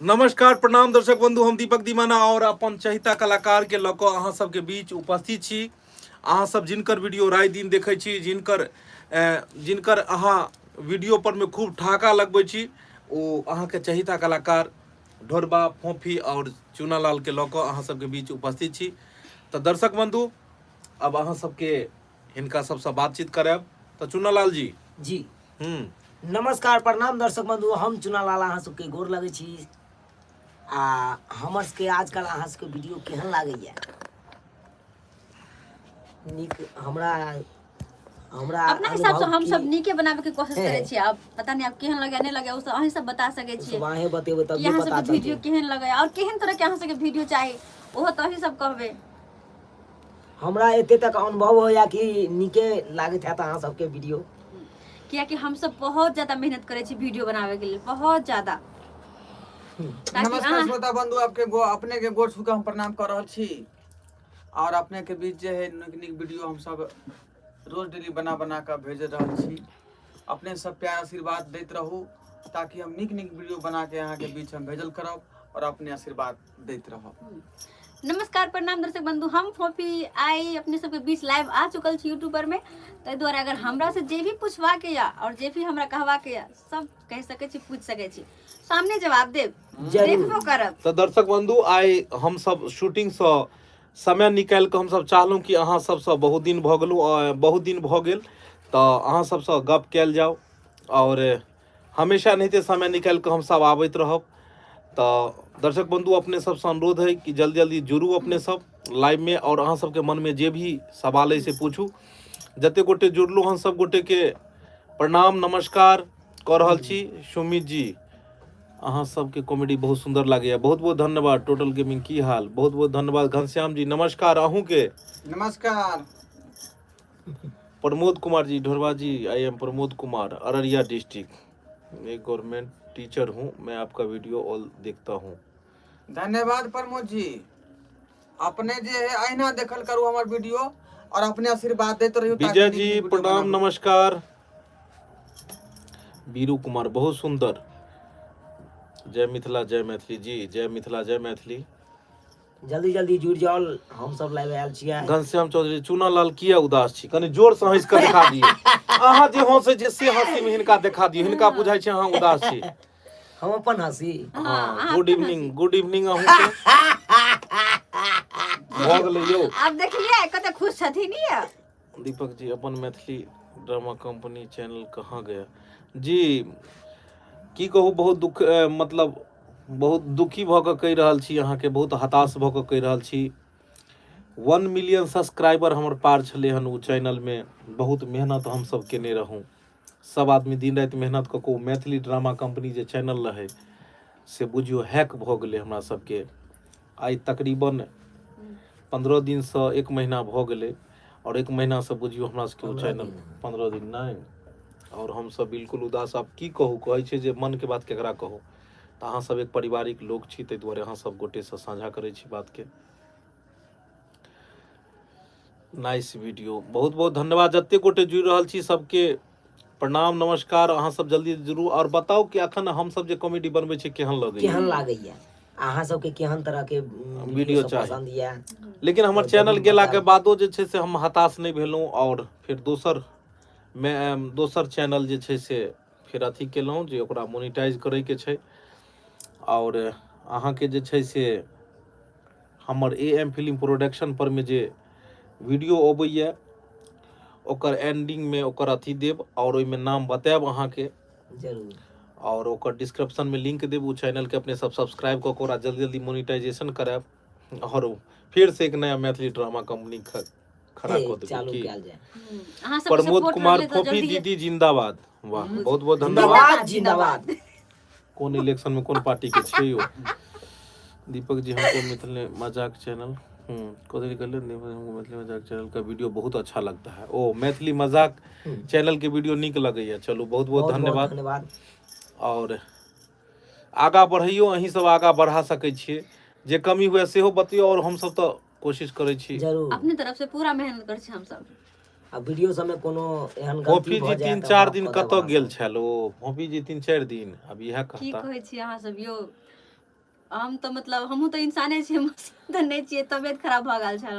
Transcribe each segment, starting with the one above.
नमस्कार प्रणाम दर्शक बंधु, हम दीपक दीवाना और अपन चहिता कलाकार के लऽ कऽ अहाँ सबके बीच उपस्थित छी। अहाँ सब जिनकर वीडियो राति दिन देखै छी, जिनकर अहाँ वीडियो पर में खूब ठहाका लगबै छी, ओ अहाँके चहिता कलाकार ढोरबा, फोफी और चूनालाल के लऽ कऽ अहाँ सबके बीच उपस्थित छी। तऽ दर्शक बंधु, अब अहाँ सबके हिनका सबसँ बातचीत करायब। तऽ चूनालाल जी। जी। नमस्कार प्रणाम दर्शक बंधु, हम चुनालाल अहाँ सबके गोर लगै छी। आ हमर सबके आजकल अहाँ सबके वीडियो केहन लागैया? नीक। हमरा हमरा अपना हिसाब से अनुभव हम सब की- नीके बनावे के कोशिश करै छियै। अब पता नहीं अब केहन लगे नहीं लगे, उ सब अहीं सब बता सकै छियै सब अहें बतेबै कि तभिए अहाँ पता सबके वीडियो चलतै। केहन लगे और केहन तरह के अहाँ सबके वीडियो चाही, ओहो तऽ अहीं सब कहबै। हमरा एते तक अनुभव होया कि नीके लागैत हैत अहाँ सबके वीडियो, कियाकि हम सब बहुत ज्यादा मेहनत करै छी वीडियो बनावे के लेल, बहुत ज्यादा। ताकि नमस्कार अहाँ श्रोता बंधु, आपके गो अपने के गोर छू के हम प्रणाम कर रहल छी और अपने के बीच जे है नीक नीक वीडियो हम सब रोज डेली बना बना के भेज रहल छी। अपने सब प्यार आशीर्वाद दैत रहू ताकि हम नीक नीक वीडियो बना के अहाँ के बीच हम भेजल करब और अपने आशीर्वाद दैत रहब। नमस्कार प्रणाम दर्शक बंधु, हम फोफी आई अपने सबके बीच लाइव आ चुकल छी यूट्यूब पर में। ताहि दुआरे अगर हमरा से जे भी पूछवा के या और जे भी हमरा कहवा के या सब कह सके छी, पूछ सके छी, सामने जवाब देब, जरूर। देखबो करब। तऽ दर्शक बंधु, आइ हम सब शूटिंग सँ समय निकालि कऽ हमसब चाहलहुँ कि अहाँ सबसँ बहुत दिन भऽ गेलहुँ, बहुत दिन भऽ गेल, तऽ अहाँ सबसँ गप कयल जाउ और हमेशा एनाहिते समय निकालि कऽ हमसब आबैत रहब। तऽ दर्शक बंधु, अपने सबसँ अनुरोध है कि जल्दी जल्दी जुड़ू अपने सब लाइव में और अहाँ सबके मन में जे भी सवाल है से पूछू। जते गोटे जुड़लहुँ हन सब गोटे के प्रणाम नमस्कार कऽ रहल छी। सुमित जी, अहाँ सबके कॉमेडी बहुत सुंदर लागैया, बहुत बहुत धन्यवाद। टोटल गेमिंग की हाल, बहुत बहुत धन्यवाद। घनश्याम जी नमस्कार अहूँके। नमस्कार। Pramod Kumar ji, Dhorba ji, I am Pramod Kumar, Araria district, एक गवर्नमेंट टीचर हूँ, मैं आपका वीडियो ऑल देखता हूँ। धन्यवाद प्रमोद जी, अपने जे है अहिना देखल करू हमर वीडियो और अपने आशीर्वाद दैत रहियो ताकि विजय नीक जी नीक वीडियो प्रणाम बनाबू। नमस्कार। बीरू कुमार बहुत सुंदर, जय मिथिला जय मैथिली जी, जय मिथिला जय मैथिली। जल्दी जल्दी जुड़ि जाउ, हम सब लाइव आयल छियै। घनश्याम चौधरी, चूनालाल किया उदास छी, कनि जोर से हंसि कऽ देखा दियौ। अहाँ जे हंसै छियै से हंसी में हिनका देखा दियौ, हिनका बुझाइ छै अहाँ उदास छी। हम अपन हंसी। हाँ, गुड इवनिंग, गुड इवनिंग अहूँके भऽ गेलै यौ। आब देखलियै कते खुश छथिन ई। दीपक जी, अपन मैथिली ड्रामा कंपनी चैनल कहाँ गया जी? की कहू, बहुत दुख, मतलब बहुत दुखी भऽ कऽ कहि रहल छी अहाँके, बहुत हताश भऽ कऽ कहि रहल छी। 1 मिलियन सब्सक्राइबर हमर पार छलै हन ओ चैनलमे। बहुत मेहनत हमसभ केने रहूँ, सब आदमी दिन राति मेहनत कऽ कऽ ओ मैथिली ड्रामा कंपनी जे चैनल रहै से बुझियौ हैक भऽ गेलै हमरा सबके। आइ तकरीबन 15 दिनसँ 1 महीना भऽ गेलै आओर 1 महीनासँ बुझियौ हमरा सबके ओ 15 चैनल दिन। 15 दिन नहि, आओर हमसब बिल्कुल उदास। आब की कहू, कहै छै जे मनके बात केकरा कहू, तऽ अहाँ सब एक पारिवारिक लोक छी, ताहि दुआरे अहाँ सब गोटेसँ साझा करै छी बातके। नाइस वीडियो, बहुत बहुत धन्यवाद। जते गोटे जुड़ि रहल छी सबके प्रणाम नमस्कार। अहाँ सब जल्दी जुड़ू और बताउ कि अखन हम सब जे कॉमेडी बनबै छी केहन लगैया, केहन लागैया अहाँ सबके, केहन तरह के वीडियो वीडियो सब चाही। पसंद या। लेकिन हमर तऽ चैनल जरूर गेला के बताउ। बादो जे छै से हम हताश नहि भेलहुँ और फेर दोसर मे दोसर चैनल जे छै से फेर अथी केलहुँ जे ओकरा मोनिटाइज करैके छै। और अहाँके जे छै से हमर ए एम फिल्म प्रोडक्शन पर में जे वीडियो अबैया ओकर एंडिंग में ओकर अथी देब और ओहिमे नाम बतायब अहाँके जरूर, और ओकर डिस्क्रिप्शन में लिंक देब। ओ चैनल के अपने सब सब्सक्राइब कऽ के ओकरा जल्दी जल्दी मोनिटाइजेशन करायब और फिर से एक नया मैथिली ड्रामा कंपनी खड़ा कऽ देबै। चालू की कयल जाय। अहाँ सबके प्रमोद सपोर्ट कुमार रहलै तऽ फोफी जल्दी। दीदी जिंदाबाद, वाह, बहुत बहुत धन्यवाद। जिंदाबाद जिंदाबाद। कोन इलेक्शन में कोन पार्टी के छियै यौ? दीपक जी, हमको मिथिले मजाक चैनल कथी कहलियै? हमको मैथिली मजाक चैनल का वीडियो बहुत अच्छा लगता है। ओ मैथिली मजाक चैनल के वीडियो नीक लगैया, चलू बहुत बहुत बहुत धन्यवाद। धन्यवाद। और आगा बढ़ैयो, अहीं सब आगा बढ़ा सकै छियै, जे कमी हुए सेहो बतियौ और हमसब तऽ कोशिश करै छी जरूर। अपने तरफ से पूरा मेहनत करै छी हमसब। आ वीडियो सबमे कोनो एहन गलती फोफी भऽ जी जाय 3 तऽ 4 माफ दिन कऽ देब कतऽ अहाँ गेल सब। छल ओ फोफी जी? 3 4 दिन, आब इएह की कहता। कहै छी अहाँ सब यौ? हम तऽ मतलब हमहूँ तऽ इंसाने छियै, मशीन तऽ नहि छियै। तबियत खराब भऽ गेल छल,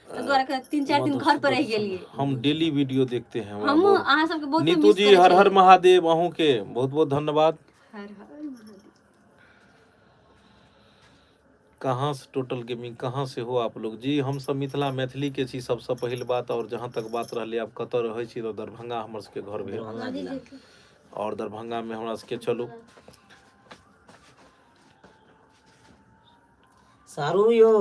ताहि दुआरे एखन 3-4 दिन घर पर रहि गेलियै। हम डेली वीडियो देखते हैं। वाह, हमहूँ बहुत। अहाँ सबके बहुत नीतू मिस जी करै हर हर छलियै। महादेव, अहूँ के बहुत बहुत धन्यवाद। हर हर महादेव। कहाँ से टोटल गेमिंग, कहाँ से हो आप लोग? जी हम सब मिथिला मैथिली के छी सबसँ पहिल बात। और जहाँ तक बात रहलै आब कतऽ रहै छी, तऽ दरभंगा हमर सबके घर भेल। दरभंगा जिला। और दरभंगा में हमरा सबके चलू। सारू यो।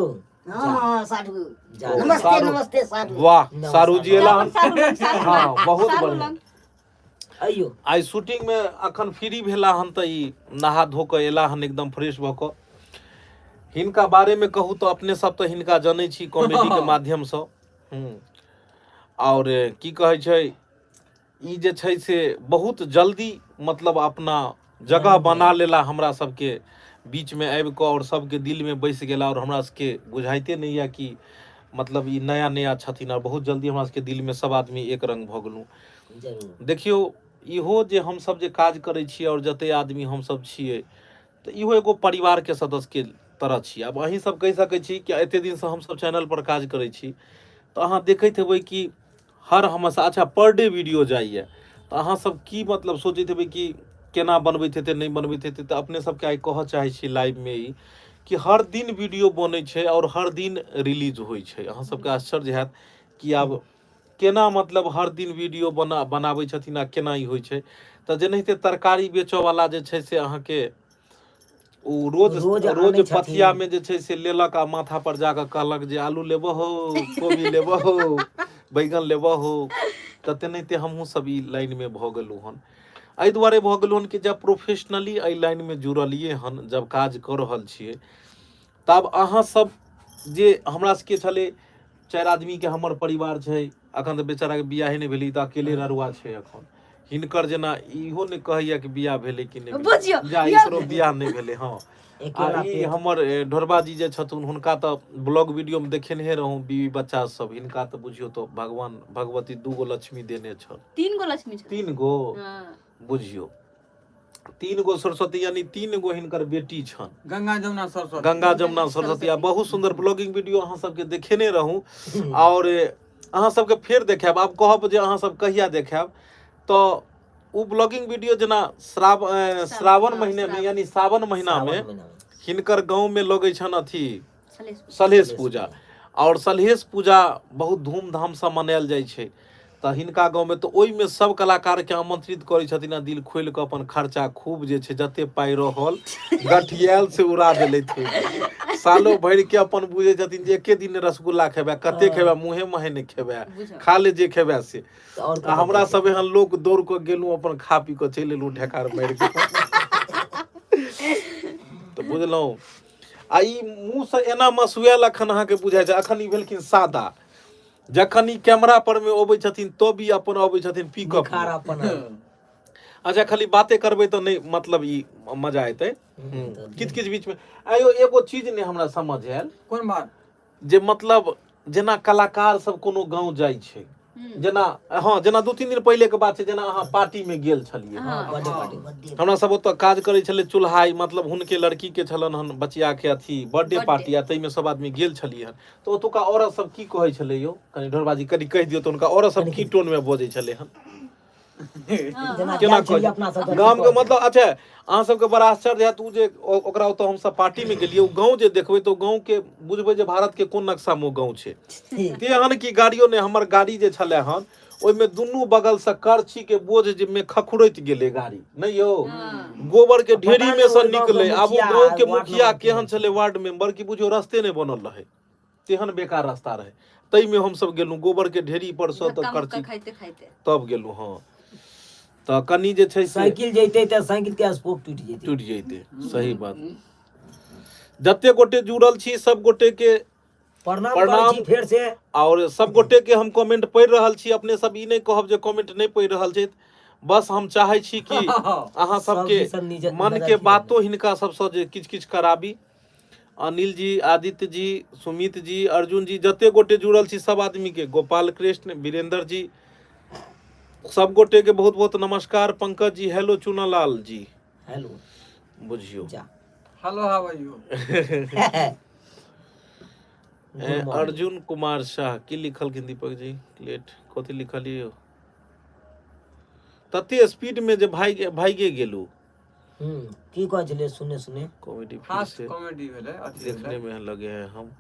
हाँ साधु। जा। ओ, नमस्ते। सारू। नमस्ते साधु। वाह। नमस्कार। सारू जी एला हन। सारू लग, सारू लग। हाँ, बहुत सारू बढ़िया। लग। अइयो। आइ शूटिंग में अखन फ्री भेला हन तऽ ई नहा धो कऽ एला हन एकदम फ्रेश भऽ कऽ। हिनका बारे में कहू तऽ अपने सब तऽ हिनका जनै छी कॉमेडी के माध्यम सँ। और की कहै छै, ई जे छै से बहुत जल्दी मतलब अपना जगह बना लेला हमरा सबके बीच में आबि कऽ और सबके दिल में बसि गेला। और हमरा सबके बुझाइते नहि यऽ कि मतलब ई नया नया छथिन, और बहुत जल्दी हमरा सबके दिल में सब आदमी एक रंग भऽ गेलहुँ। जरूर। देखियौ, इहो जे हमसब जे काज करै छियै और जते आदमी हमसब छियै, तऽ इहो एगो परिवार के सदस्य के तरह छियै। आब अहीं सब कहि सकै छी कि एते दिन से हमसब चैनल पर काज करै छी, तऽ अहाँ देखैत हेबै कि हर हमेशा अच्छा पर डे वीडियो जाइए, तऽ अहाँ सब की मतलब सोचैत हेबै कि केना बनबैत हेतै, नहि बनबैत हेतै। तऽ अपने सबके आइ कहऽ चाहै छी लाइव में ई कि हर दिन वीडियो बनै छै और हर दिन रिलीज होइ छै। अहाँ सबके आश्चर्य हैत कि आब केना मतलब हर दिन वीडियो बनाबै छथिन आ केना ई होइ छै। तऽ जेनाहिते तरकारी बेचऽवला जे छै से अहाँके ओ रोज रोज रोज आनै छथिन। पथिया में जे छै से लेलक आ माथा पर जाकऽ कहलक जे आलू लेबहो, कोबी लेबहो, बैगन लेबहो, तऽ तेनाहिते हमहूँ सब ई लाइन में भऽ गेलहुँ हन। एहि दुआरे भऽ गेलहुँ हन कि जब प्रोफेशनली एहि लाइन में जुड़लियै हन, जब काज कऽ रहल छियै, तब अहाँ सब जे हमरा सबके छलै 4 आदमी के हमर परिवार छै। अखन तऽ बेचारा के बियाहे नहि भेलै, ई तऽ अकेले ररुआ छै अखन। हिनकर जेना इहो नहि कहैया कि बियाह भेलै कि नहि भेलै। बुझियौ, जा यौ। एकरो बियाह नहि भेलै। हँ, आ अकेला ई पेट। हमर ढोरबा जी जे छथुन, हुनका तऽ ब्लॉग वीडियो में देखेने रहूं बीवी बच्चा सब। हिनका तऽ बुझियौ तऽ भगवान भगवती 2 गो लक्ष्मी देने छल। 3 गो लक्ष्मी छल। 3 गो। हाँ। बुझियौ 3 गो सरस्वती, यानी 3 गो हिनकर बेटी छन। गंगा जमुना सरस्वती। गंगा जमुना सरस्वती। आ बहुत सुंदर ब्लॉगिंग वीडियो अहाँ सबके देखेने रहूं और अहाँ सबके फेर देखायब। आब कहब जे अहाँ सब कहिया देखायब, तऽ ओ ब्लॉगिंग वीडियो जेना श्रावण हाँ, महीने में, श्रावण। यानी सावन महीना सावन में महीना में हिनकर गांव में लगै छन अथी सलेश पूजा। सलहेश पूजा। और सलहेश पूजा बहुत धूमधाम से मनायल जाइ छै तऽ हिनका गांव में, तऽ ओहिमे सब कलाकार के आमंत्रित करै छथिन आ दिल खोलि कऽ अपन खर्चा खूब जे छै जते पाइ रहल गठियाल से उड़ा देलथि। सालो भरि के अपन बुझै छथिन जे एके दिन रसगुल्ला खेबै, कते खेबै, मुँहे महे नहि खेबै, बुझल। खा ले जे खेबै से। तऽ आओर आ हमरा सब एहन लोक दौड़ कऽ गेलहुँ, अपन खा पी कऽ चलि एलहुँ ढेकार मारि कऽ। तऽ बुझलहुँ, आ ई मुँह से एना मसुआयल अखन अहाँके बुझाइ छै। अखन ई भेलखिन सादा, जखन ई कैमरा पर में अबै छथिन तब ई अपन अबै छथिन पिकअप। निखार अपन। अच्छा, खाली बाते करबै तऽ नहि मतलब ई मजा एतै। किछु किछु बीच में आयो एगो चीज नहि हमरा समझ आयल। कोन बात? जे मतलब जेना कलाकार सब कोनो गाँव जाइ छै, जेना हँ जेना 2-3 दिन पहिले के बात छै, जेना अहाँ पार्टी में गेल छलियै। हाँ। Birthday party. हमरा सब ओतऽ काज करै छलै चूल्हाई, मतलब हुनके लड़की के छलन हन बचिया के अथी बर्थडे बर्थडे। पार्टी, आ ताहिमे सब आदमी गेल छलियै हन। तऽ ओतुका औरत सब की कहै छलै यौ? कनि ढोरबाजी कनि कहि दियौ तऽ हुनका औरत सब की टोन में बजै छलै हन? जेना केना गेल छलियै कहै अपना सब तऽ गाम के मतलब। अच्छा, अहाँ सबके बड़ा आश्चर्य हैत, ओ जे ओकरा ओतऽ हमसब पार्टी में गेलियै, ओ गाँव जे देखबै तऽ ओ गाँव के बुझबै जे भारत के कोन नक्शा में ओ गाँव छै। तेहन कि गाड़ियो नहि। हमर गाड़ी जे छलै हन ओहिमे दुनू बगल से करछी के बोझ जे में खखुरैत गेलै गाड़ी, नहि यौ, गोबर के ढेरी में से पता नहि ओहि गाँव के निकले। आब ओ मुखिया, गाँव के वार्ड मुखिया मेंबर केहन छलै, वार्ड मेंबर, की बुझियौ रस्ते नहि बनल रहै, तेहन बेकार रास्ता रहै। ताहिमे हमसब गेलहुँ गोबर के ढेरी पर से तऽ धक्का मुक्का करछी खाइते खाइते तब गेलहुँ। हँ, तऽ कनि जे छै से साइकिल जैते तऽ साइकिल के स्पोक टूटि जेतै। टूटि जैते, सही बात। जते गोटे जुड़ल छी सब गोटे के प्रणाम करै प्रणाम। छी फेर से। और सब गोटे के हम कमेंट पढ़ि रहल छी। अपने सब ई नहि कहब जे कमेंट नहि पढ़ि रहल छी। बस हम चाहै छी कि अहाँ सब सबके दिसन मन नजर के रखी। बातो हिनका सबसँ जे किछु किछु कराबी। अनिल जी, आदित्य जी, सुमित जी, अर्जुन जी, जते गोटे जुड़ल छी सब आदमी के, गोपाल कृष्ण, वीरेंद्र जी, सब गोटे के बहुत बहुत नमस्कार। पंकज जी हेलो, चुनालाल जी हेलो। बुझियौ जा। Hello how are you. Good morning. Arjun Kumar Shah की लिखलखिन दीपक जी लेट कथी लिखलियै तते स्पीड में जे भागि भागिए गेलू। की कहै छलियै सुने सुने? कॉमेडी फिर फास्ट से कॉमेडी भेलै अथी देखने भेलै। में लगे हैं हम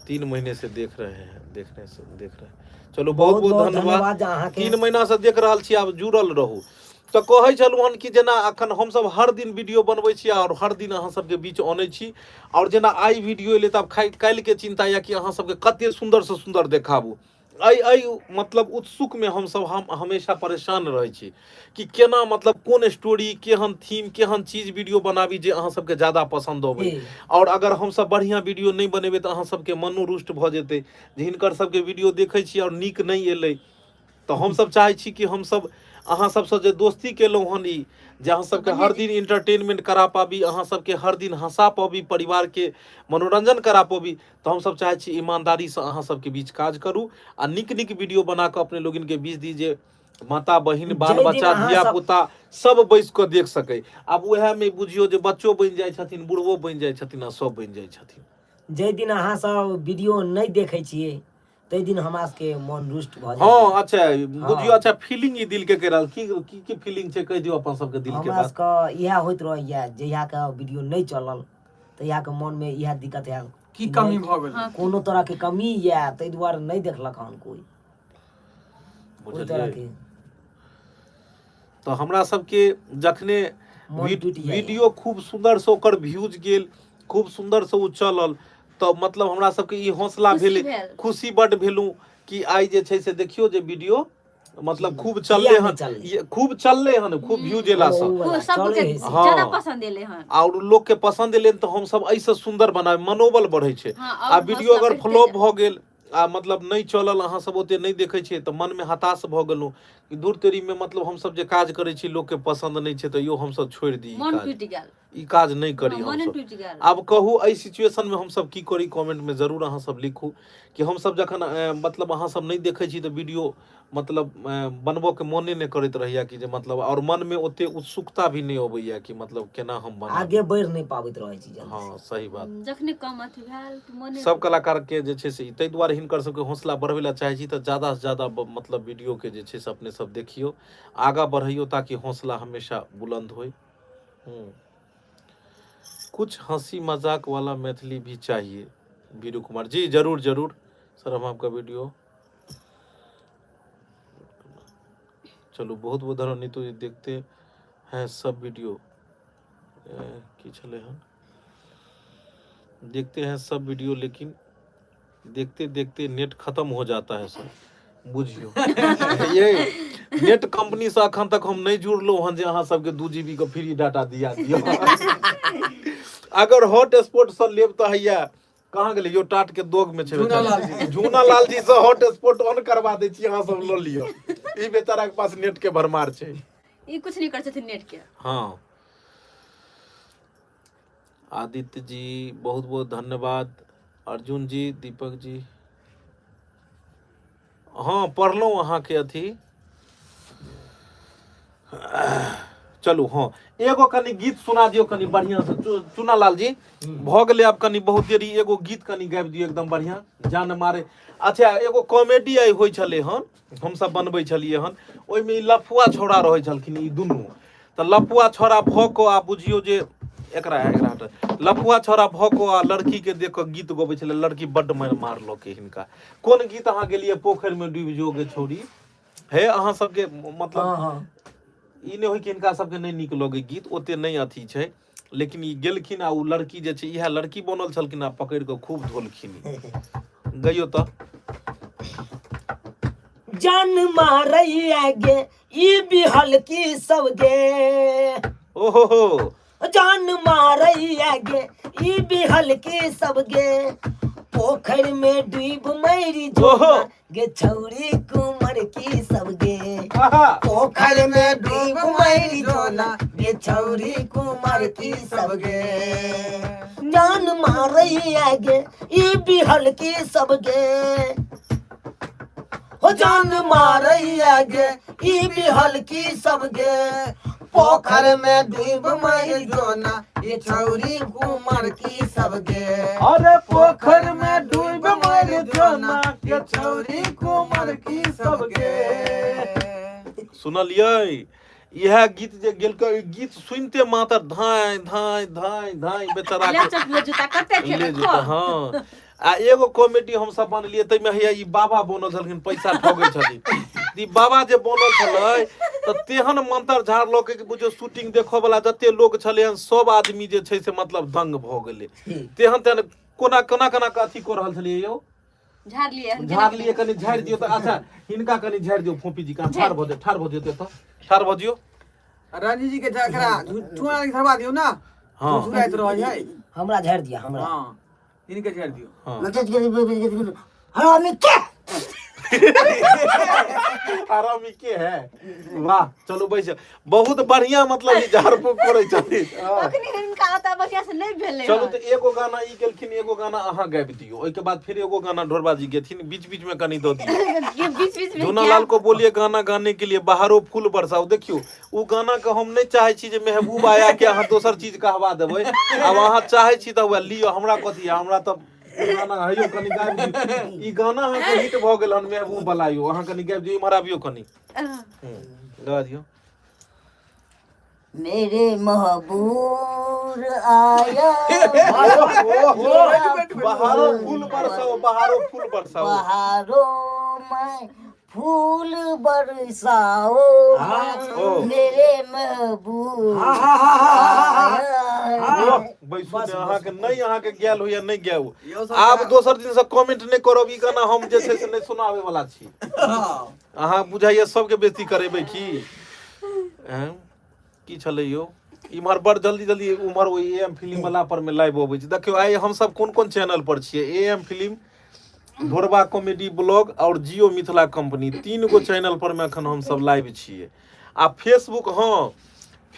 3 महीने से देख रहे हैं, देखने से देख रहे हैं। चलू बहुत बहुत बहुत बहुत धन्यवाद। धन्यवाद जे अहाँके 3 महीना से देख रहल छी, आब जुड़ल रहू। तऽ कहै छलहुँ हन कि जेना अखन हमसब हर दिन वीडियो बनबै छी आओर हर दिन अहाँ सबके बीच अनै छी, आओर जेना आइ वीडियो एलै तऽ आब काल्हिके चिन्ता यऽ कि अहाँ सबके कते सुन्दर से सुन्दर देखाबू। एहि एहि मतलब उत्सुक में हमसब हम हमेशा परेशान रहै छी कि केना मतलब कोन स्टोरी, केहन थीम, केहन चीज वीडियो बनाबी जे अहाँ सबके ज्यादा पसन्द अबै। जी। आओर अगर हमसब बढ़िआँ वीडियो नहि बनेबै तऽ अहाँ सबके मनो रुष्ट भऽ जेतै जे हिनकर सबके वीडियो देखै छी आओर नीक नहि एलै। तऽ हमसब चाहै छी कि हमसब अहाँ सबसँ जे दोस्ती केलहुँ हन ई जे अहाँ सबके हर दिन इंटरटेनमेंट करा पाबी, अहाँ सबके हर दिन हंसा पाबी, परिवार के मनोरंजन करा पाबी, तऽ हमसब चाहै छी ईमानदारीसँ अहाँ सबके बीच काज करू आ नीक नीक वीडियो बना कऽ अपने लोगिनके बीच दी जे माता बहिन बाल जाहि दिन बच्चा अहाँ धिया सब पुता सब बैस कऽ देख सकै। आब उएहमे बुझियौ जे बच्चो बनि जाइ छथिन, बुढ़बो बनि जाइ छथिन आ सब बनि जाइ छथिन। जाहि दिन अहाँ सब वीडियो नहि देखै छियै ताहि दिन हमरा सबके मन रुष्ट भऽ जाइ। हँ अच्छा बुझियौ। अच्छा फीलिंग ई दिल के कहि रहल की की की फीलिंग छै, कहि दियौ अपन सबके दिल के हमरा बात। सबके इएह होइत रहैया, जहियाके वीडियो नहि चलल तहियाके मनमे इएह दिक्कत आयल की कमी भऽ गेल। हँ। कोनो तरहके कमी यए ताहि दुआरे नहि देखलक हन कोइ ओहि बुझलियै तरहके तऽ हमरा सबके जखने मन टूटि जाइए। वीडियो खूब सुन्दर से ओकर व्यूज गेल, खूब सुन्दर से ओ चलल, तऽ मतलब हमरा सबके ई हौसला खुशी भेलै, भेल। खुशी बड्ड भेलहुँ कि आइ जे छै से देखियौ जे वीडियो मतलब खूब चललै किया नहि हन, चललै? खूब चललै हन, खूब व्यूज एलासँ ओ वाला सबके चलै हइ से। हँ। ज्यादा पसंद एलै हन आओर लोकके पसन्द एलै तऽ हमसब एहिसँ सुन्दर बनाबी, मनोबल बढ़ै छै। हँ, आ आओर वीडियो हौसला अगर बढ़िते फ्लॉप जायत। भऽ गेल आ मतलब नहि चलल, अहाँ सब ओते नहि देखै छियै तऽ मनमे हताश भऽ गेलहुँ कि दूर तेरीमे मतलब हमसब जे काज करै छी लोकके पसन्द नहि छै, तऽ यो हमसब छोड़ि दी ई मन काज, टूटि गेल। ई काज नहि करी हँ, मने हमसब। टूटि गेल। आब कहू एहि सिचुएशनमे हमसब की करी? कमेंटमे जरूर अहाँ सब लिखू कि हमसब जखन मतलब अहाँ सब नहि देखै छी तऽ वीडियो मतलब बनबऽके मोने नहि करैत रहैया कि जे मतलब आओर मनमे ओते उत्सुकता भी नहि अबैया कि मतलब केना हम बनाबी, आगे बढ़ि नहि पाबैत रहै छी जल्दी। हँ सही बात। जखने कम अथी भेल तऽ मने सब कलाकार के जे छै से ताहि दुआरे हिनकर सबके हौसला बढ़बै लए चाहै छी तऽ ज्यादा से ज्यादा मतलब वीडियो के जे छै से अपने सब देखियौ, आगाँ बढ़ैयौ ताकि हौसला हमेशा बुलंद होय। कुछ हंसी मजाक वाला मैथिली भी चाहिए वीरू कुमार जी। जरूर जरूर सर, हम आपका वीडियो चलू बहुत बहुत धन्यवाद नीतू जी, देखते हैं सब वीडियो। की छलै हन? देखते हैं सब वीडियो लेकिन देखते देखते नेट खत्म हो जाता है सर। बुझियौ ये नेट कंपनी से अखन तक हम नहीं जुड़लहुँ हन जे अहाँ सबके 2 जीबी के फ्री डाटा दिया दियौ। अगर हॉट स्पॉट से लेब तऽ हैया कहाँ गेलै यो टाट के दोग में छै झूना बेचारा। लाल जी। झूना लाल जी से हॉट स्पॉट ऑन करवा दै छी, अहाँ सब लऽ लियौ। ई बेचारा के पास नेट के भरमार छै, ई कुछ नहीं करै छथिन नेट के। हाँ आदित्य जी बहुत बहुत धन्यवाद। अर्जुन जी, दीपक जी, हाँ पढ़लहुँ अहाँके अथी। चलू हाँ एगो कनि गीत सुना दियौ कनि बढ़िआँ से। चुना लाल जी भऽ गेलै आब कनि बहुत देरी, एगो गीत कनि गाबि दियौ एकदम बढ़िआँ जान मारे। अच्छा एगो कॉमेडी आइ होइ छलै हन, हमसब बनबै छलियै हन, ओहिमे ई लफुआ छौड़ा रहै छलखिन ई दुनू, तऽ लफुआ छौड़ा भऽ कऽ आ बुझियौ जे एकरा एकरा हटा, लफुआ छौड़ा भऽ कऽ आ लड़कीके देख कऽ गीत गबै छलै, लड़की बड्ड मारि मारलकै हिनका। कोन गीत अहाँ गेलियै पोखरिमे डूबि जो गे छौड़ी? हे अहाँ सबके मतलब हँ हँ ई नहि होइ कि हिनका सबके नहि नीक लगै गीत, ओते नहि अथी छै, लेकिन ई गेलखिन आ ओ लड़की जे छै इएह लड़की बनल छलखिन आ पकड़ि कऽ खूब धोलखिन। गइयो तऽ जान मारैया गे ई बिहल की सब गे। ओहो हो जान मारैया गे ई बिहल की सब गे, पोखरि में डूब मरि ओहो। जो गे छौरी कुमर की सब गे। आहा पोखरि में डूब मरि जोना गे छौरी कुमर की सब गे, जान मारैया गे ई बिहल की सब गे, हो जान मारैया गे ई बिहल की सब गे, पोखर में डूब मर जोना ये छौरी कुमार की सब गे। अरे पोखर में डूब मर जोना के छौरी कुमार की सब गे। सुनलियै इएह गीत जे गेलकै, ई गीत सुनिते मात्र धाँय धाँय धाँय धाँय बेचारा ले के चप्पल जूता कते ले खेबै जेतै। हँ, आ एगो कॉमेडी हमसब बनेलियै, ताहिमे हैया ई बाबा बनल छलखिन, पैसा ठगै छथिन। ई बाबा जे बनल छलै तऽ तेहन मंत्र झाड़लकै कि बुझियौ शूटिंग देखऽ वाला जते लोक छलै हन सब आदमी जे छै से मतलब दंग भऽ गेलै। तेहन तेहन कोना कोना कोना के अथी कऽ रहल छलियै यौ। झाड़लियै हन। झाड़लियै, कनि झाड़ि दियौ तऽ। अच्छा, हिनका कनि झाड़ि दियौ, फोपी जी कहाँ ठाढ़ भऽ जाउ, ठाढ़ भऽ जेतै तऽ ठाढ़ भऽ जियौ। रानी जी के एकरा झुठुआ झड़वा दियौ ना। हँ। झुठुआइत रहै है। हमरा झाड़ि दिअ हमरा। हँ, हिनके झाड़ि दियौ। हँ। हरामी के। हरामी के है, वाह। चलू बैस, बहुत बढ़िया, मतलब ई झाड़ फूक करै छथिन। हँ। अखनी हिनका ओतऽ बढ़िया से नहि भेलै चलू हन। तऽ एगो गाना ई गेलखिन, एगो गाना अहाँ गाबि दियौ, ओहिके बाद फिर एगो गाना ढोरबा जी गेथिन, बीच बीच में कनि दऽ दियौ। ये बीच बीच में झूना लाल को बोलिए गाना गाने के लिए, बाहरो फूल बरसाओ। देखियौ, ओ गाना के हम नहि चाहै छी जे महबूब आया के अहाँ दोसर चीज कहवा देबै। आब अहाँ चाहै छी तऽ वएह लिअ, हमरा कथी है, हमरा तऽ ई गाना हइयो कनि गाबि दियौ। ई गाना अहाँके हिट भऽ गेल हन महबूब वाला यौ, अहाँ कनि गाबि दियौ, इम्हर आबियौ कनि। गा दियौ। मेरे महबूर आया बहारो फूल बरसाओ, बहारो फूल बरसाओ। बहारों में फूल बरसाओ ओ। मेरे महबूब आया है। वाह, बैसू ने, अहाँके नहि अहाँके गायल होइया नहि गायब। यौ सब। आब दोसर दिन से कमेंट नहि करब, ई गाना हम जे छै से नहि सुनाबै वाला छी। हँ। अहाँ बुझाइया सबके बेइज्जती करेबै की? एँ? की छलै यौ इम्हर बड़ जल्दी जल्दी उम्हर ओहि ए एम फिल्म वाला पर मे लाइव अबै छै। देखियौ, आइ हमसब कोन कोन चैनल पर छियै। A M film, Dhorba comedy blog आओर जियो मिथिला कंपनी, तीन गो चैनल पर मे अखन हमसब लाइव छियै। आ फेसबुक, हँ,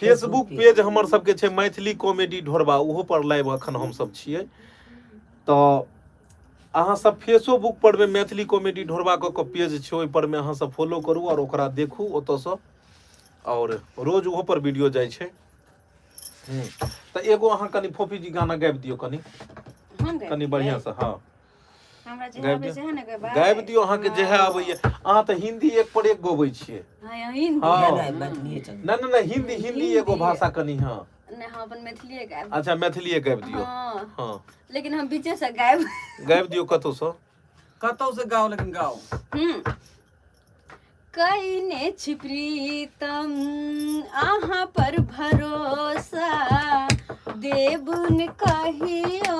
फेसबुक पेज हमर सबके छै मैथिली कॉमेडी ढोरबा, ओहो पर लाइव अखन हमसब छियै। तऽ अहाँ सब फेसोबुक पर मे मैथिली कॉमेडी ढोरबा कऽ कऽ पेज छै, ओहि पर मे अहाँ सब फॉलो करू आओर ओकरा देखू ओतऽसँ, आओर रोज ओहो पर वीडियो जाइ छै। तऽ एगो अहाँ कनि फोफी जी गाना गाबि दियौ कनि। हम गाबि कनि देबै? बढ़िआँसँ, हँ। हमरा जे गाबि आबै दियौ। छै ने गैबै। गाबि दियौ, अहाँके जेहे आबैया। अहाँ तऽ हिंदी एक पर एक गबै छियै। हँ, हिंदी। हँ। नहि, मैथिलीए चलतै। नहि नहि नहि, हिंदी, हिंदी एगो हिंदी। भाषा कनि, हँ। नहि, हम अपन मैथिलीए गायब। अच्छा, मैथिलीए गाबि दियौ। हँ। हँ। लेकिन हम बीचे से गायब। गाबि दियौ कतहुसँ। कतौ से गाओ, लेकिन गाओ। कईने छी प्रीतम अहाँ पर भरोसा, देबुन कहियो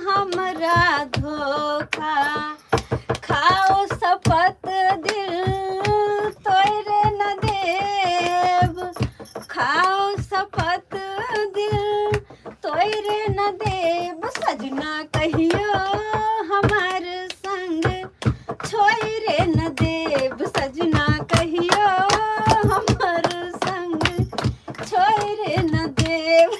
हमरा धोखा, खाओ शपथ दिल तोरे न देब, खाओ शपथ दिल तोरे न देब, सजना कहियो हमार संग छोड़े न देब, सजना कहियो हमर संग छोड़े न देब।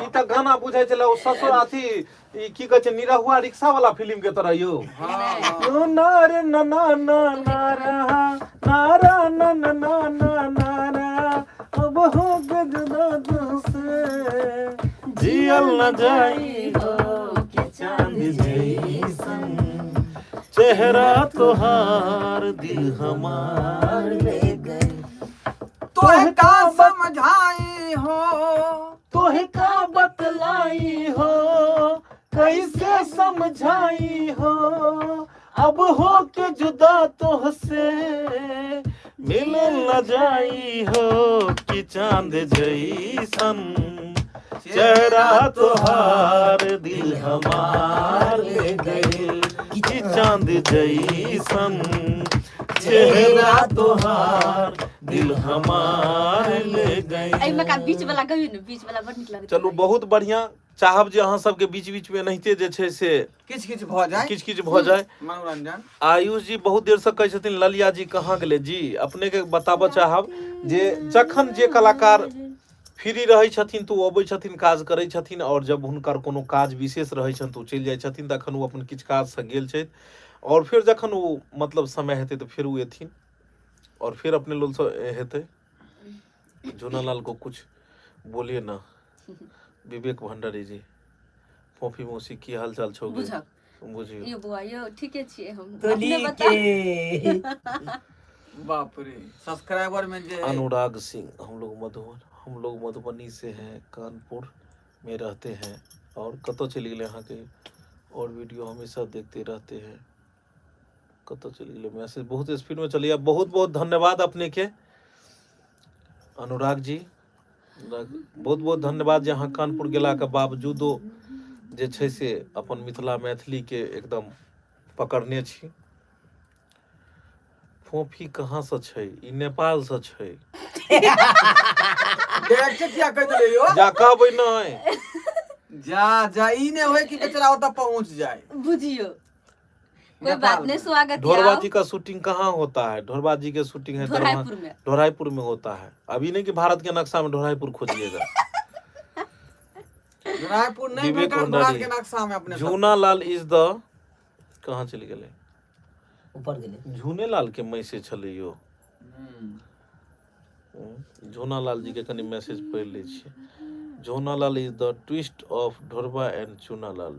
ई तऽ गाना बुझाइ छलै ओ ससुर अथी ई की कहै छै निरहुआ रिक्शा वाला फिल्म के तरह यौ। हँ। नार ना ना ना ना रहा नारा ना ना ना ना नारा, अब हो गजना तुझसे जियल न जाई हो कि चांद जैसन चेहरा तोहार दिल हमार ले गए। तोहे का समझाई हो, तोहे का बतलाई हो, कैसे समझाई हो, अब हो के जुदा तोहसे मिल न जाई हो कि चांद जैसन चेहरा तोहार दिल हमार ले गइल, कि चांद जैसन चेहरा तोहार दिल हमार ले गइल। एहिमे का बीच वाला गबियौ ने, बीच वाला बड़ नीक लगैत। चलू, बहुत बढ़िया। चाहब जे अहाँ सबके बीच बीच में एनाहिते जे छै से किछु किछु भऽ जाय, किछु किछु भऽ जाय मनोरंजन। आयुष जी बहुत देर से कहै छथिन ललिया जी कहाँ गेलै जी। अपने के बताबऽ चाहब जे जखन जे कलाकार फ्री रहै छथिन तऽ ओ अबै छथिन, काज करै छथिन, आओर जब हुनकर कोनो काज विशेष रहै छनि तऽ ओ चलि जाइ छथिन। तखन ओ अपन किछु काजसँ गेल छथि, आओर फेर जखन ओ मतलब समय हेतै तऽ फेर ओ एथिन आओर फेर अपने लोलसँ हेतै। झूनालाल को कुछ बोलिए ना। विवेक भंडारी जी, फोफी मौसी की हाल चाल छौ? बुझक। बुझियौ। यो बौआ यो, ठीके छियै हम। तोली अपने बताउ। के बाप रे, सब्सक्राइबर में जे है अनुराग सिंह, हम लोग मधुबनी से हैं, कानपुर में रहते हैं। और कतऽ चलि गेलै अहाँके? और वीडियो हमेशा देखते रहते हैं। कतऽ चलि गेलै मैसेज? बहुत स्पीड में चलिए। बहुत बहुत धन्यवाद अपने के अनुराग जी, बहुत बहुत धन्यवाद जे अहाँ कानपुर गेलाके बावजूदो जे छै से अपन मिथिला मैथिलीके एकदम पकड़ने छी। फोफी कहाँसँ छै? ई नेपालसँ छै। डायरेक्ट किया कहि देले यो? जा कहबै नहि। जा जा, ई नहि होय कि बेचारा ओतऽ पहुंच जाए। बुझियो, कोई नेपाल बात नहीं, में। स्वागत है। ढोरबा आओ। जी का शूटिंग कहाँ होता है? ढोरबा जी के शूटिंग है ढोराईपुर में। ढोराईपुर में होता है। अभी नहीं कि भारत के नक्शा में ढोराईपुर खोजिएगा। रायपुर नहीं विवेक भेटल भारत भंडारी। के नक्शा में अपने सब। झूना लाल is the कहाँ चलि गेलै? ऊपर गेलै। झूने लाल के मैसेज छलै यो। हम्म। झूना लाल जी के कनि मैसेज पढ़ि लै छियै। Jhuna Lal is the twist of Dhorba and Chuna Lal.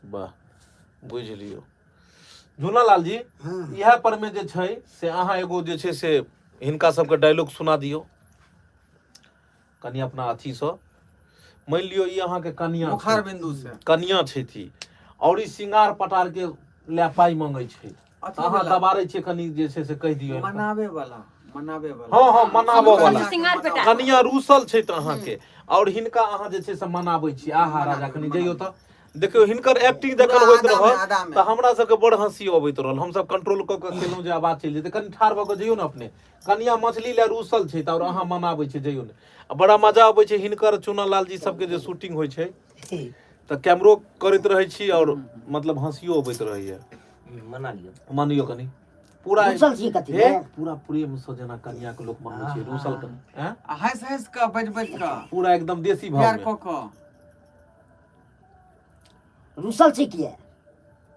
वाह, बुझि लियौ झूना लाल जी। हँ। इएह पर मे जे छै से अहाँ एगो जे छै से हिनका सबके डायलॉग सुना दियौ कनि अपना अथीसँ। मानि लियौ ई अहाँके कनिया मुखार छै। बिंदु से कनिया छै और ई सिंगार पटार के लए पाइ मंगै छै। अथी अहाँ वाला, दबारै छियै कनि जे छै से कहि दियौ हिनका। मनावे वाला, मनावे वाला। हँ हँ, मनाबऽ वाला। सिंगार पेटार। कनिया रूसल छै तऽ अहाँके और हिनका अहाँ जे छै से मनाबै छी। आहा राजा, कनि जइयौ तऽ देखियौ हिनकर एक्टिंग जखन पूरा होइत आदा में, रहल आदा में। तऽ हमरा सबके बड़ हँसी अबैत रहल। हमसब कंट्रोल कऽ कऽ केलहुँ जे आवाज चलि जेतै। कनि ठाढ़ भऽ कऽ जइयौ ने अपने। कनिया मछली लए रूसल छै तऽ और अहाँ मनाबै छै, जइयौ ने। आ बड़ा मजा अबै छै हिनकर चुना लाल जी सबके जे शूटिंग होइ छै तऽ कैमरो करैत रहै छी और मतलब हँसियो अबैत रहैया। मना लियौ। मानियौ कनि पूरा। रूसल छियै कथी हे लए? पूरा प्रेम से जेना कनिया के लोक मनबै छै, रूसल कनि हैं। आ हंस हंस कऽ, बज बज कऽ, पूरा एकदम देसी भाव प्यार में कऽ कऽ। रूसल छी किया?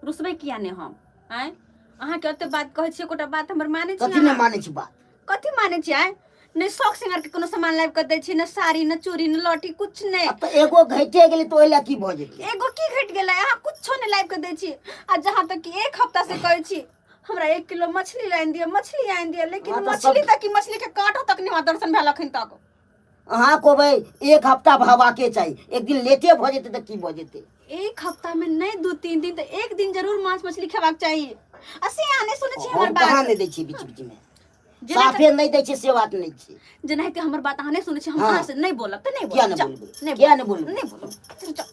रुसबै किया नहि हम? आँय, अहाँके ओते बात कहै छी, एकोटा बात हमर मानै छी कथी नहि अहाँ? मानै छी बात? कथी मानै छी? आँय, नहि शौक सिंगार के कोनो सामान लाबि कऽ दै छी, ने साड़ी, ने चूड़ी, ने लौटी, कुछ नहि। आब तऽ एगो घटे गेलै तऽ ओहि लए की भऽ जेतै? एगो की घटि गेलै? अहाँ कुछो नहि लाबि कऽ दै छी। आ जहाँ तक कि एक हफ्ता से कहै छी हमरा 1 किलो मछली आनि दिअ, मछली आनि दिअ, लेकिन हँ, तऽ मछली सब- तक की, मछली के कांटो तक नहि हमरा दर्शन भेल अखन तक। अहाँ कहबै एक हफ्ता भबाके चाही, एक दिन लेटे भऽ जेतै तऽ की भऽ जेतै? एक हफ्ता में नहीं 2-3 दिन तो एक दिन जरूर मांस मछली खेबाक चाही। आ से अहाँ नहि सुनै छी हमर हम कहाँ बात। नहि दै छियै बीच बीच मे? जेना साफे नहि दै छियै से बात नहि छै। जेनाहिते हमर बात अहाँ नहि सुनै छी, हम हाँ। अहाँ से नहि बोलब तऽ नहि किया बोलब। नहि जाउ, बोलबै? नहि किया नहि बोलब? बोलबै? नहि बोलब, जाउ।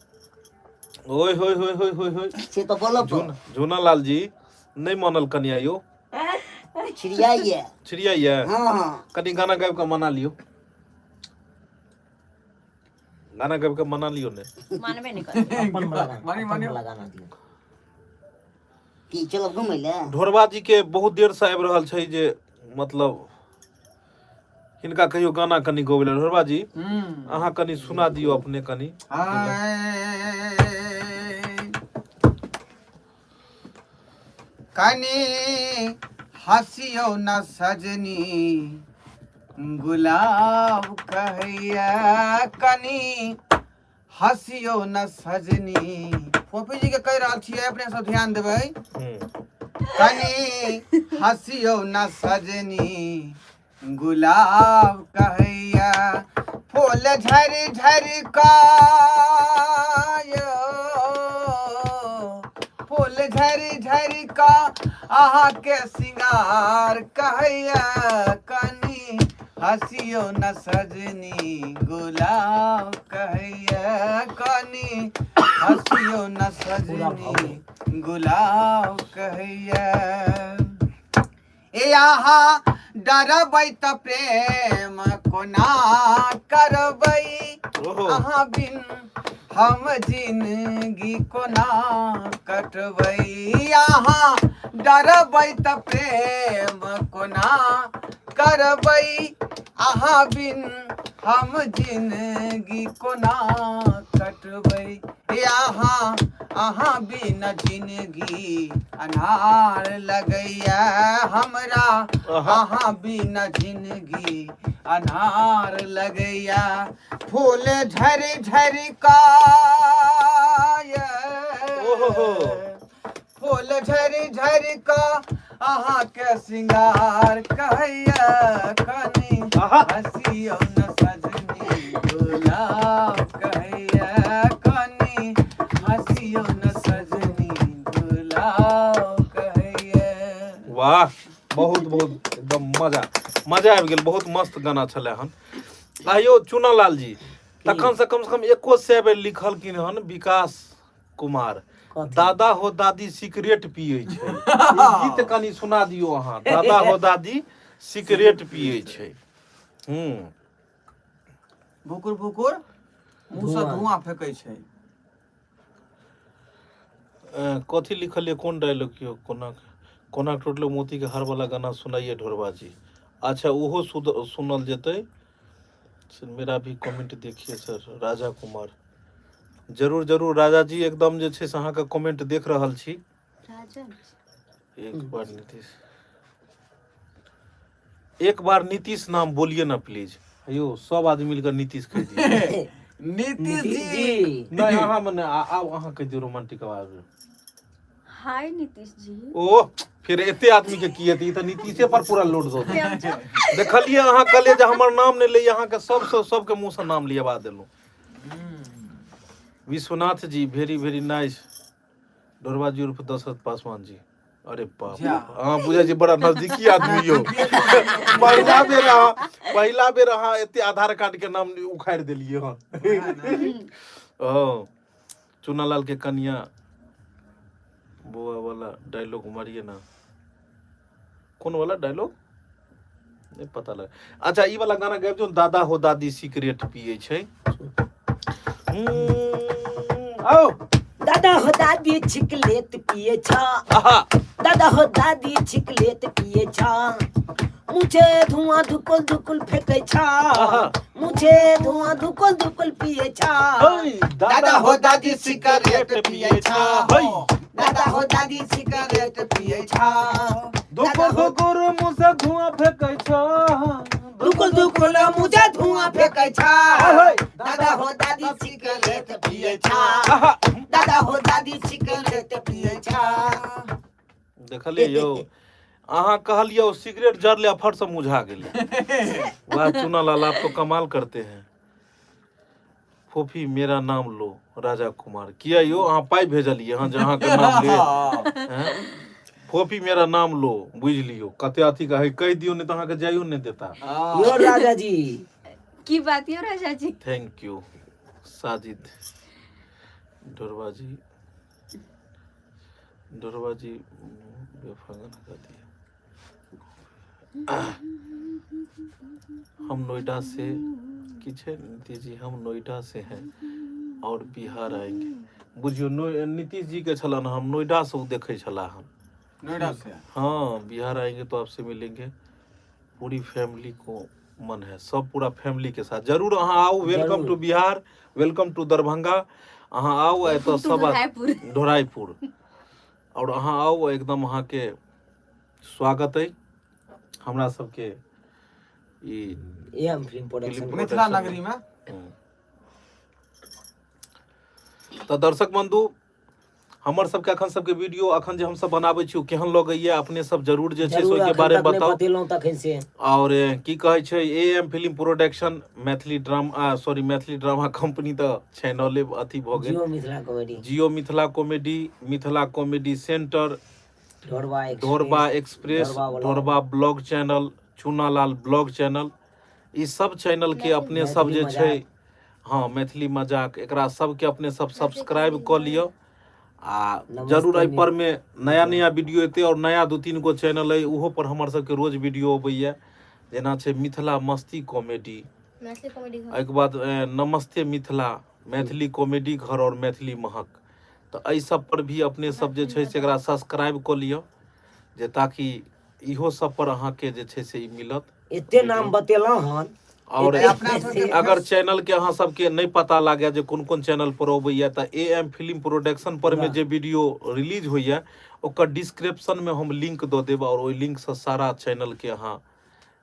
ओए होय होय होय होय होय। से तऽ बोलब। झूना लाल जी नहि मानल कनिया यौ। छिड़ियाइए। छिड़ियाइए। हँ हँ। कनि गाना गाबि कऽ मना लियौ, गाना गाबि कऽ मना लियौ ने। मानबे नहि करबै। अपन वाला गाना। मानी- अपन मानियो। वाला गाना दियौ। की चलब घुमै लए? ढोरबा जी के बहुत देर से आबि रहल छै जे मतलब हिनका कहियो गाना कनि गबै लए। ढोरबा जी, हम्म। अहाँ कनि सुना दियौ अपने कनि। आय, कनि हसियौ न सजनी, गुलाब कहैया, कनि हसियौ न सजनी। फोफी जी के कहि रहल छियै, अपने सब ध्यान देबै। कनि हसियौ न सजनी, गुलाब कहैया, फूल झरि झरि का यो, फूल झरि झरि का अहाँके सिंगार कहैया, कनि हसियौ न सजनी, गुलाब कहैया, कनि हसियौ न सजनी, गुलाब कहैया। ए आहा डरबै तऽ प्रेम कोना करबै? ओहो। अहाँ बिन हम जिंदगी कोना कटबै? अहाँ डरबै तऽ प्रेम कोना करबै? अहाँ बिन हम जिंदगी कोना कटबै? अहाँ अहाँ बिना जिंदगी अन्हार लगैया हमरा। आहा। अहाँ बिना जिंदगी अन्हार लगैया। फूल झरि झरि का, ओहो। फूल झरि झरि का अहाँ के सिंगार कहैया, कनी आहा। हसियौ न सजनी, गुलाब कहैया, कनी हसियौ न सजनी, गुलाब कहैया। वाह, बहुत बहुत एकदम मजा मजा आबि गेल। बहुत मस्त गाना छलै हन। आइयो चुना लाल जी, तखन से कम से कम 100 बेर लिखलखिन हन विकास कुमार। कथी? दादा हो दादी सिगरेट पियै छै, ई गीत कनि सुना दियौ अहाँ। दादा हो दादी सिगरेट पियै छै। भुकुर भुकुर मुँह से धुआं। धुआं फेकै छै। कथी लिखलियै? कोन डायलॉग यौ? कोना कोना टूटलो मोती के हार वाला गाना सुनाइए ढोरबा जी। अच्छा, ओहो सुनल जेतै। सर, मेरा भी कमेंट देखिए सर, राजा कुमार। जरूर जरूर राजा जी, एकदम जे छै से अहाँके कमेंट देख रहल छी। राजन। एक बार नीतीश, एक बार नीतीश नाम बोलिए ना प्लीज। यौ, सब आदमी मिलकर नीतीश कहि दियौ। नीतीश नीतीश जी। जी। नहि, अहाँ मने आब अहाँ कहि दियौ रोमांटिक आवाज में। हाय नीतीश जी। ओ फिर एते आदमी के की हेतै? ई तऽ नीतीशे पर पूरा लोड दऽ देलकै। देखलियै, अहाँ कहलियै जे हमर नाम नहि लैए, अहाँके सबसँ सबके मुँहसँ नाम लियबा देलहुँ। विश्वनाथ जी, भेरी भेरी नाइस। ढोरबा जी उर्फ दशरथ पासवान जी, अरे बाप रे। जा। अहाँ बुझै छी बड़ा नजदीकी आदमी यौ। पहिला बेर अहाँ एते आधार कार्ड के नाम उखाड़ि देलियै हन। ओ चुनालाल के कनिया बौआ वाला डायलॉग मारिए ना। कोन वाला डायलॉग नहि पता लग। अच्छा, ई वाला गाना गाबि दियौ, दादा हो दादी सिगरेट पियै छै। आओ। दादा हो दादी छिकलेट पिए छा। आहा। दादा हो दादी छिकलेट पिए छा, मुझे धुआं धुकुल धुकुल फेंके छा। आहा। मुझे धुआं धुकुल धुकुल पिए छा। हे, दादा हो दादी सिगरेट पियै छा। हे। दादा हो दादी सिगरेट पियै छा। धुकुर धुकुर मुँह से धुआं फेंकै छा। धुकुल धुकुल मुझे धुआं फेंके छा। हे। दादा हो दादी सिगरेट पिए छा। आहा। दादा हो दादी सिगरेट पिए छा। देखलियै यौ, अहाँ कहलियै सिगरेट जरले आ फट से मुझा गेलै। वाह चुना लाल, आप तो कमाल करते हैं। फोफी मेरा नाम लो, राजा कुमार। किया यौ, अहाँ पाइ भेजलियै हँ जे अहाँके नाम ले? हैं? फोफी मेरा नाम लो, बुझि लियौ कते अथी कहै। कहि दियौ, नहि तऽ अहाँके जाइयो नहि देता। यो राजा जी। की बात यौ राजा जी? Thank you Sajid. Dhorba जी, ढोरबा जी बेफागन कर दिया। हम नोएडा से की छै नीतीश जी, हम नोएडा से हैं और बिहार आएंगे। बुझियौ, नीतीश जी के छलन, हम नोएडा से ओ देखै छलाह हन। नोएडा से। हाँ, बिहार आएंगे तो आपसे मिलेंगे, पूरी फैमिली को मन है, सब पूरा फैमिली के साथ। जरूर अहाँ आओ, welcome जरूर। To Bihar, welcome to Darbhanga. अहाँ आओ एतऽ सब रायपुर। ढोराईपुर। और अहाँ आउ, एकदम अहाँके स्वागत अइ हमरा सबके E M film production. Film Mithila नगरी में। तऽ दर्शक बंधु, हमर सबके अखन सबके वीडियो अखन जे हमसब बनाबै छी, ओ केहन लगैया, अपने सब जरूर जे छै से जरूर। ओहिके अखन बारे मे तक नहि बताउ। बतेलहुँ तखन से। और की कहै छै, A M film production, Maithili drama, sorry, Maithili drama company तऽ चैनले अथी भऽ गेल। Jiyo Mithila comedy. Jiyo Mithila comedy, Mithila comedy centre, Dhorba express, Dhorba express, Dhorba blog. Dhorba blog channel, Chunalal blog channel, ई सब चैनल के अपने सब जे मैथिली छै मजाक। हँ, मैथिली मजाक, एकरा सबके अपने सब सब्सक्राइब कऽ लिअ आ नमस्ते। जरूर एहि पर मे नया नया वीडियो एतै। और नया दू तीन गो चैनल अइ, ओहो पर हमर सबके रोज वीडियो अबैया, जेना छै मिथिला मस्ती कॉमेडी, मैथिली कॉमेडी घर। एहिके बाद नमस्ते मिथिला, मैथिली कॉमेडी घर और मैथिली महक। तऽ एहि सब पर भी अपने सब जे छै से एकरा सब्सक्राइब कऽ लिअ, जे ताकि इहो सब पर अहाँके जे छै से ई मिलत। एते नाम बतेलहुँ हन। आओर अपना सबके अगर चैनल के अहाँ सबके नहि पता लागे जे कोन कोन चैनल पर अबैया तऽ ए एम फिल्म प्रोडक्शन पर में जे वीडियो रिलीज होइया ओकर डिस्क्रिप्शन में हम लिंक दऽ देब और ओहि लिंक से सारा चैनल के अहाँ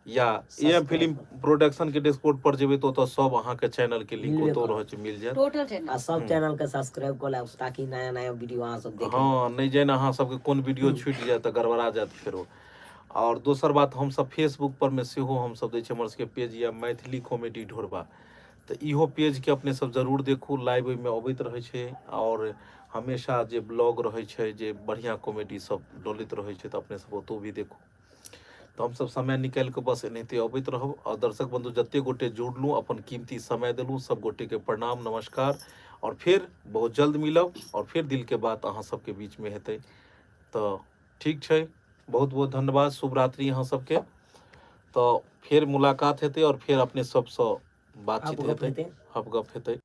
या ए एम फिल्म प्रोडक्शन के डिस्कॉर्ड पर जेबै तऽ ओतऽ सब अहाँके चैनल के लिंक मिलबे ओतौ करत। रहै छै मिल जायत। टोटल चैनल आ सब चैनल के सब्सक्राइब कऽ लेब ताकि नया नया वीडियो अहाँ सब देख। हँ, नहि जानि अहाँ सबके कोन वीडियो छूटि जायत तऽ गड़बड़ा जायत फेरो। आओर दोसर बात, हमसब फेसबुक पर मे सेहो हमसब दै छी, हमर सबके पेज यऽ मैथिली कॉमेडी ढोरबा, तऽ इहो पेजके अपने सब जरूर देखू। लाइव ओहिमे अबैत रहै छै आओर हमेशा जे ब्लॉग रहै छै जे बढ़िआँ कॉमेडी सब डलैत रहै छै, तऽ अपने सब ओतौ भी देखू। तऽ हमसब समय निकालि कऽ बस एनाहिते अबैत रहब। आओर दर्शक बन्धु जते गोटे जुड़लहुँ, अपन कीमती समय देलहुँ, सब गोटेके प्रणाम, नमस्कार, आओर फेर बहुत जल्द मिलब आओर फेर दिलके बात अहाँ सबके बीचमे हेतै। तऽ ठीक छै, बहुत बहुत धन्यवाद, शुभ रात्रि अहाँ सबके। तऽ फेर मुलाकात हेतै आओर फेर अपने सबसँ बातचीत हप गप हेतै, हेतै। हप गप हेतै।